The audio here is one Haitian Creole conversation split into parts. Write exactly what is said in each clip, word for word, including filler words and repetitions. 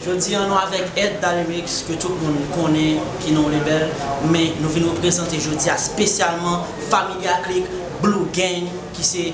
Jodi a nou avèk Edda Lyrics ke tout moun konnen ki nan Lebèl, men nou vin reprezante jodi a espesyalman Familia Click Blue Gang ki se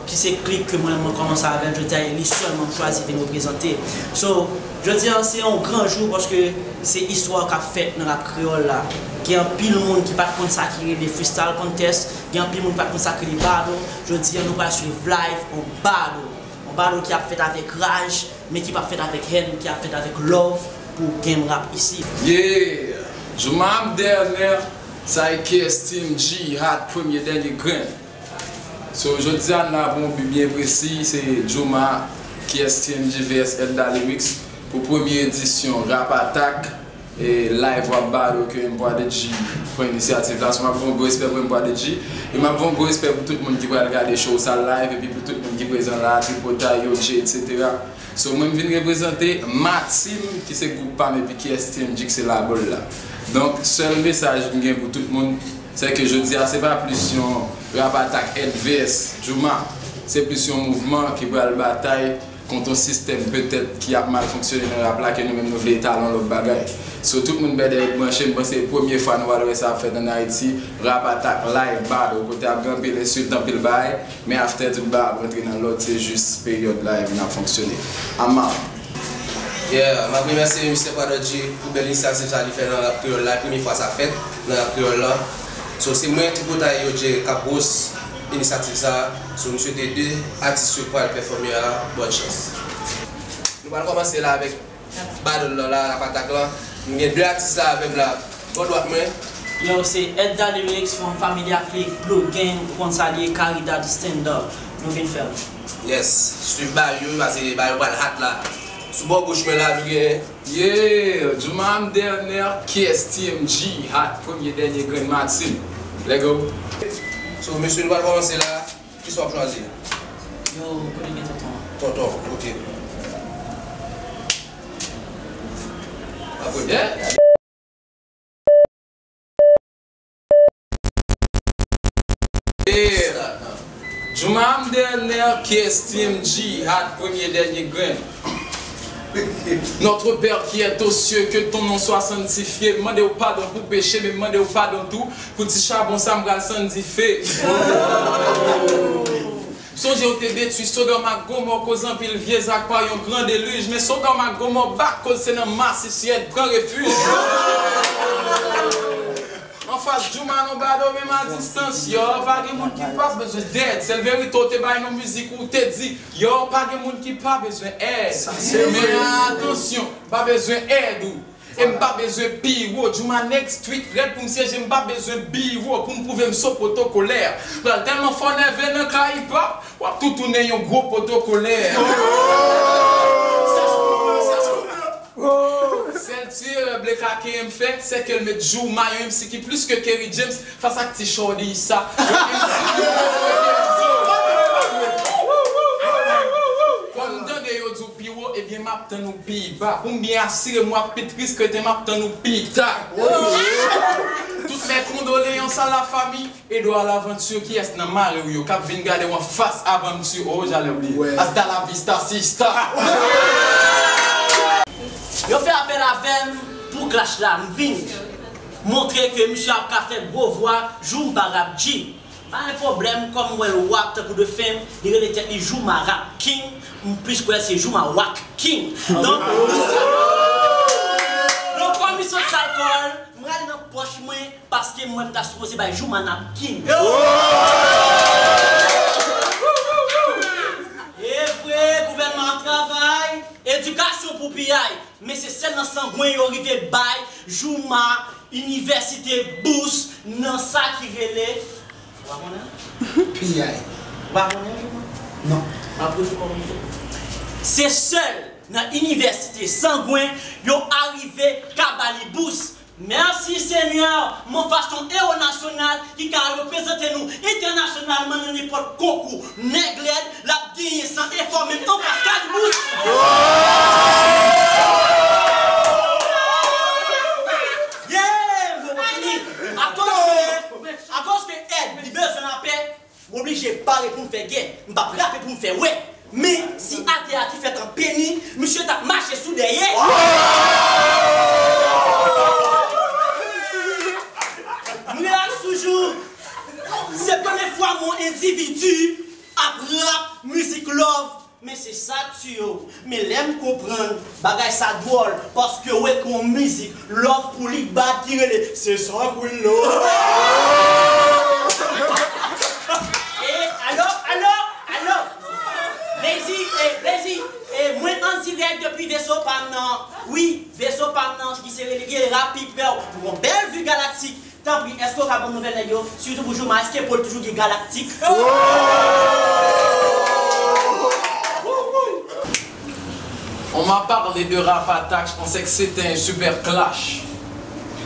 ki se klik ke mwen mwen kòmanse avè l jodi a e li sèlman m chwazi vin reprezante. So, jodi a se yon gran jou paske se istwa k ap fèt nan rap kreyòl la. Gen anpil moun ki pa t konn sa ki rele freestyle contest, gen anpil moun ki pa t konn sa ki rele battle. Jodi a nou pral swiv live on battle. On battle ki ap fèt avèk raj, men ki p ap fèt avèk hèn, ki ap fèt avèk love pou game rap isi. Yeah! Jooma M Derner, sa e K S T M G, Hot Premye Dènye Grenn. So, jodi a n la pou yon bi byen presi, se Jooma, K S T M G V S Edda Lyrics, pou premye edisyon Rap Attack, e live rap battle ke M Prodigy pran inisyativ la. So, m ap fè yon gwo respè pou M Prodigy, e m ap fè yon gwo respè pou tout moun ki pral gade show sa live, epi pou tout moun ki prezan la, Tripotay, O J, etsetera. So, mwen m vin reprezante Matim, ki se gwoup pa m, epi K S T M G, ki se label la. Donk, sèl mesaj m gen pou tout moun, se ke jodi a, se pa plis yon Rap Attack Ed vs Jooma. Se plis yon mouvman ki pral batay kont yon sistèm petèt ki ap mal fonksyone nan rap la, ke nou menm nou vle etalon lòt bagay. So, tout moun bèdè yo branche, m panse premye fwa nou pral wè sa ap fèt ann Ayiti, Rap Attack live battle, kote ap gen anpil ensilt, anpil bagay. Men after tout bagay ap rantre nan lòd, se jis peryòd live n ap fonksyone. Ama. Yeah, m ap remèsye Mistè Prodigy pou bèl inisyativ sa li fè nan rap kreyòl la, premye fwa sa fèt nan rap kreyòl la. So, se mwen, Tripotay, O J k ap host inisyativ sa. So, m swete de atis yo k pral pèfòme a bòn chans. Nou pral kòmanse la avèk battle lan la, Rap Attack lan. M gen de atis la avè m la, bò dwat mwen. Yo, se Edda Lyrics from Familia Click, Blue Gang, ou konn sa l ye, Caridad Stand Up. Nou vin fè l. Yes, swiv ba yo, pase ba yo pral hot la. Sou bò goch mwen la, nou gen. Yeah, Jooma M Derner, K S T M G, Hot Premye Dènye Grenn Matim. Let go. So, mesye, nou pral kòmanse la. Kisa w ap chwazi? Yo, kote gen tonton an? Tonton, ok. Apre. Yeah. Yeah. Jooma M Derner, K S T M G, Hot Premye Dènye Grenn. Notre Père qui est aux cieux, que ton nom soit sanctifié. M mande w padon pou peche, men m mande w padon tou pou ti chabon sa m pral sann dife. Sonje w te detwi Sodòm ak Gomò, koz anpil vye zak pa yon gran delij, men Sodòm ak Gomò bak, koz se nan masisyèt pran refij. Anfas Jooma nan bado, menm a distans, yo, pa gen moun ki pa bezwen dèd. Sèl verite w te bay nan mizik ou te di, yo, pa gen moun ki pa bezwen èd. Men atansyon, pa bezwen èd ou. E m pa bezwen biwo, Jooma Next Tweet rèd pou m siyeje, m pa bezwen biwo pou m pwouve m so pwotokolè. Pral tèlman fò nève nan ka hip hop, w ap tou tounen yon gwo pwotokolè. Sèl ti erè Bleka K M fè, se ke l met Jooma, yon M C ki plis ke Kerry James, fas ak ti shorty sa. Yon M C ki plis ke Kerry James. Kòm m tande yo di w pi wo, ebyen m ap tann ou pi ba. Pou m byen asire m w ap pi tris, kreten m ap tann ou pi ta. Toutes mes condoléances à la famille Edouard Laventure, kiyès nan mari w yo k ap vin gade w anfas avan m ti, oh, jalè bliye. Hasta la vista, sista. Yo fè apèl avè m pou clash la, m vin montre ke misye ap ka fè gwo vwa, jou m pa rap G. Pa gen pwoblèm, kòm m wè l wak tankou de fenm, li rele tèt li Jooma Rap King, m plis kwè se Jooma Wak King. Donk, donk kòm li sot sal kò l, m rale nan pòch mwen, paske m wè m ta sipoze bay Jooma Nap King. E vre, gouvènman ap travay, edikasyon pou piyay, men se sèl nan sangwen yo rive bay Jooma inivèsite bous nan sa ki rele Ou pa konnen? P I. Ou pa konnen, Jooma? Non. M ap refòme. Se sèl nan inivèsite sangwen yo arive ka ba li bous. Mèsi Senyè, m anfas yon ewo nasyonal ki ka reprezante nou entènasyonalman nan nenpòt konkou. Nèg lèd, l ap genyen san efò menm anfas Kalibous. Yeah, m poko fini. Akoz ke, akoz ke Ed, li bezwen lapè, m oblije pare pou m fè gè. M p ap rape pou m fè wè. Men, si atè a te fèt an peni, misye t ap mache sou dèyè. Men lè m konprann bagay sa dwòl, paske w ekri yon mizik love pou li bad ki rele se sa Queen Love. E alo, alo, alo. Blazy, e Blazy, e mwen an dirèk depi veso pa m nan. Wi, veso pa m nan ki se rele gen rapi prè w pou yon bèl vi galaktik. Tanpri, èske w ka ban m nouvèl nèg yo? Sitou pou Jooma, èske Paul toujou gen galaktik? On m'a parlé de Rapatak, je pensais que c'était un super clash.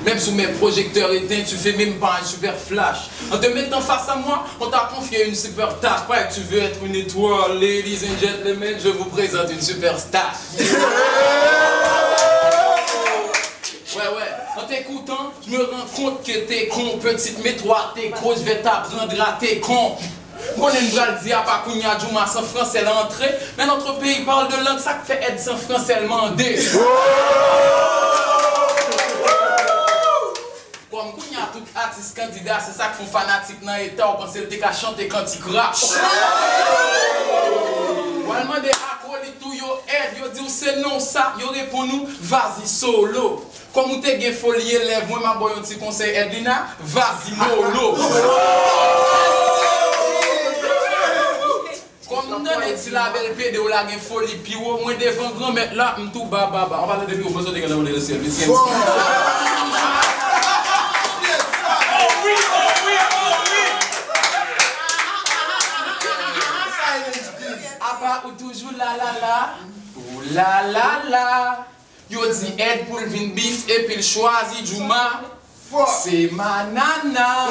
Même sous mes projecteurs éteints, tu fais même pas un super flash. En te mettant face à moi, on t'a confié une super tâche. Ouais, tu veux être une étoile, ladies and gentlemen, je vous présente une superstar. Ouais, ouais. En t'écoutant, je me rends compte que t'es con, petite, mets-toi à tes cons, je vais t'apprendre à tes cons. M konnen m pral di apa kounye a Jooma san fransè l antre, men notre pays parle de langue, sa k fè èd san fransè l mande. Kòm kounye a tout atis kandida, se sa k fè yon fanatik nan eta w panse l te ka chante kantik rap. W al mande akolit ou yo èd, yo di w se non sa, yo reponn ou, vas-y solo. Kòm ou te gen foli elèv mwen, m ap ba w yon ti konsèy, Edlina, vas-y mollo. Kòm m tande ti labèl pede w la gen foli pi wo, mwen devan Granmèt la, m tou ba, ba, ba. An palan de pi wo, mwen sote gen nan mond lesyèl, mesye. Apa ou toujou la, la, la, ou la, la, la. Yo di Ed pou l vin bif epi l chwazi Jooma. Se manana.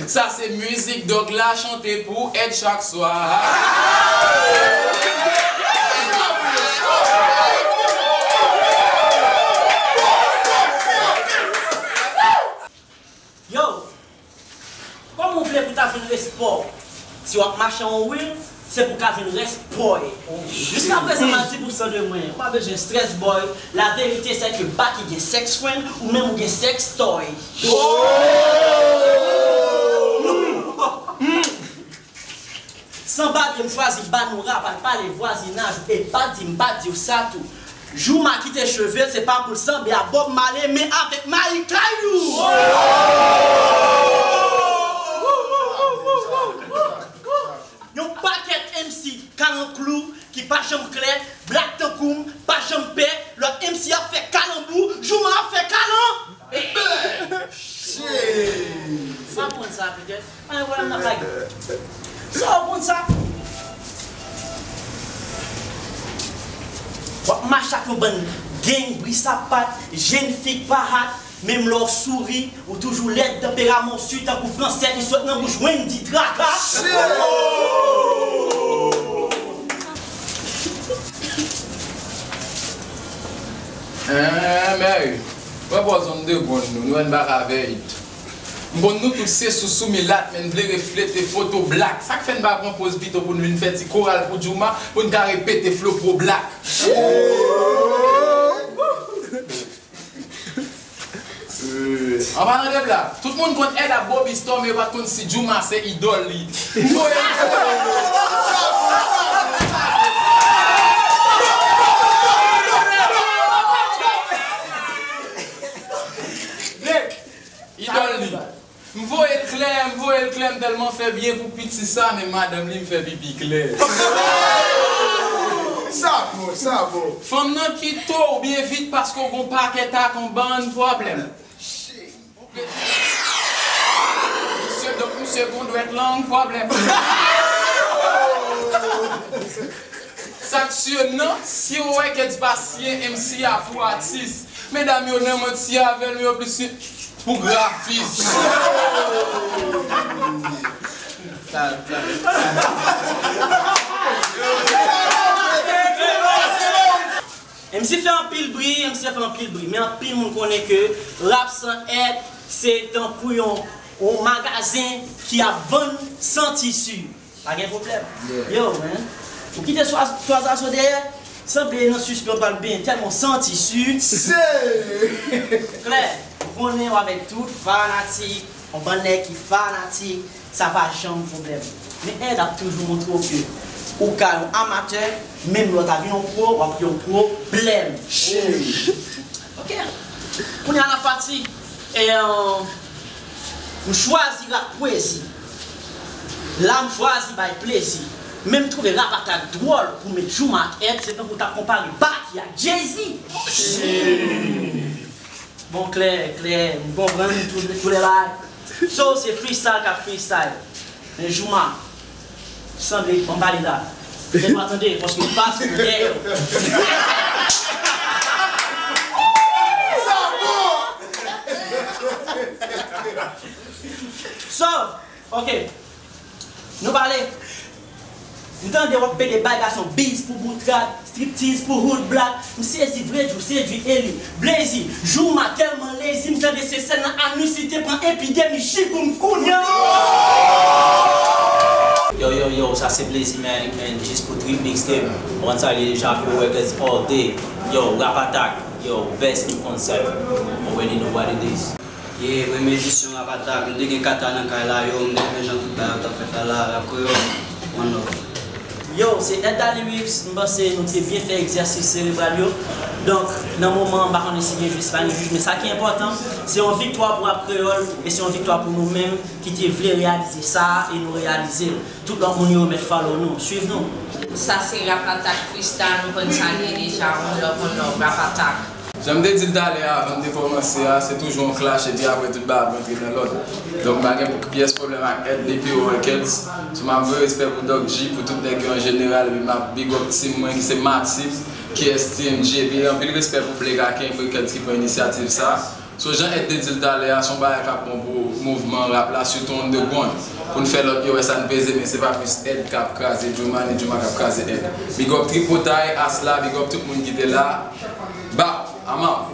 Sa se mizik dòg la chante pou Ed chak swa. Yo, kòman w vle pou w ta jwenn respè w? Si w ap mache an wil, se pou w ka jwenn respè w. Jiskaprezan, m a di pou san de mwen. Ou pa bezwen strès, boy. La vérité, c'est que pa ki gen sex friend, ou menm ou gen sex toy. San babye, m chwazi ba nou rap, al pale vwazinaj ou, e pa di m pa di w sa tou. Jooma kite cheve l, se pa pou l sanble a Bob Marley, men avèk Malik Kayou. Yon pakèt M C kalanklou ki pa janm klè, blak tankou m, pa janm pè, lòt M C ap fè kalanbou, Jooma ap fè kalan. Shit. Sa konn sa, petèt. An, vwala m nan lage. Sa w konn sa? W ap mache ak yon bann gang, bri sapat, jenn fi k pa hat, menm lè w souri, ou toujou lèd, tanperaman w si tankou fransè ki sot nan bouch Wendy Traka. Enn, mèy. Pran pòz yon de grenn nou, nou wè n pa ka vèy. M konn nou tout se sousou milat, men n vle reflete foto blak. Sa k fè n pa pran pòz pito pou n vin fè ti koral pou Jooma, pou n ka repete flo pwo blak. An palan de blak, tout moun konn Ed ap Bobby Store, men yo pa t konn si Jooma se idòl li. M voye Idòl li. M voye l klè, m voye l klè, m tèlman fè byen pou piti sa, men madanm li m fè pipi klè. Sa bon, sa bon. Fanm nan kite w byen vit paske w gon pakèt ak yon bann pwoblèm. Misye, donk, misye gon dwèt lang pwoblèm. Sa k si nan, si w wè Keds pa siyen M C a pou atis, medam yo nan manti avè l, yo plis pou grafis. M C fè anpil bri, M C fè anpil bri, men anpil moun konnen ke rap san Ed se tankou yon, yon magazen ki ap vann san tisi. Pa gen pwoblèm. Yo, man. Ou kite twa zazo dèyè, sanble nan sispann pral benyen tèlman w santi si. Klè, ou konnen w avèk tout fanatik, yon bann nèg ki fanatik, sa pa janm pwoblèm. Men Ed ap toujou montre w ke Ou ka yon amatè, menm lè w ta vin yon pwo, w ap yon pwoblèm. Ok. Kounye a n ap pati. E, euh, m chwazi rap pwezi. La m chwazi bay plezi. Men m twouve rap atak dwòl pou met Jooma ak Ed, se tankou w t ap konpare Baky ak Jay-Z. Bon, klè, klè, m konprann tout, tout lè bagay. So, se freestyle k ap freestyle. Men Jooma, sanble, ban m pale la. Fè nou tande, paske fas pou dèyè. So, ok. Nou pale. M tande w ap pede bay gason biz pou bout rad, striptiz pou hood black. M sezi vre, Djou sedui Eli. Blazy, Jooma tèlman lazy, m tande se sèl nan anus li te pran epidemi, jigou m kounye a. Yo, yo, yo, sa se Blazy Manic, man, jis pou trip mixtape. Mwen salye deja Pure Records all day. Yo, Rap Attack, yo, best in concept. Already know what it is. Yeah, premye edisyon Rap Attack, nou te gen kata nan kay la, yo, m te renmen jan tout bagay yo t ap fèt la, la, rap kreyòl, one love. Yo, se Edda Lyrics, m panse nou te byen fè egzèsis serebral yo. Donk, nan moman an, m pa konnen si gen jij, pa gen jij, men sa ki enpòtan, se yon viktwa pou rap kreyòl, e se yon viktwa pou nou menm ki te vle reyalize sa a, e nou reyalize l. Tout lòt moun yo remèt follow nou, swiv nou. Sa se Rap Attack Freestyle, nou konn sa l ye deja, one love, one love, Rap Attack. Jan m te di l talè a, avan n te kòmanse a, se toujou yon clash, epi apre tout bagay ap rantre nan lòd. Donk, m pa gen pyès pwoblèm ak Ed ni Pure Records. So, m ap voye respè pou Doc G, pou tout nèg yo an jeneral, epi m ap big up team mwen ki se Matip, ki S T M G, epi anpil respè pou Blake ak King Records ki pran inisyativ sa. So, jan Ed te di l talè a, se yon bagay k ap bon pou mouvman rap la, sitou underground. Pou n fè lòt yo wè sa n peze, men se pa plis Ed k ap kraze Jooma, ni Jooma k ap kraze Ed. Big up Tripotay, Asla, big up tout moun ki te la. Bap, I'm out.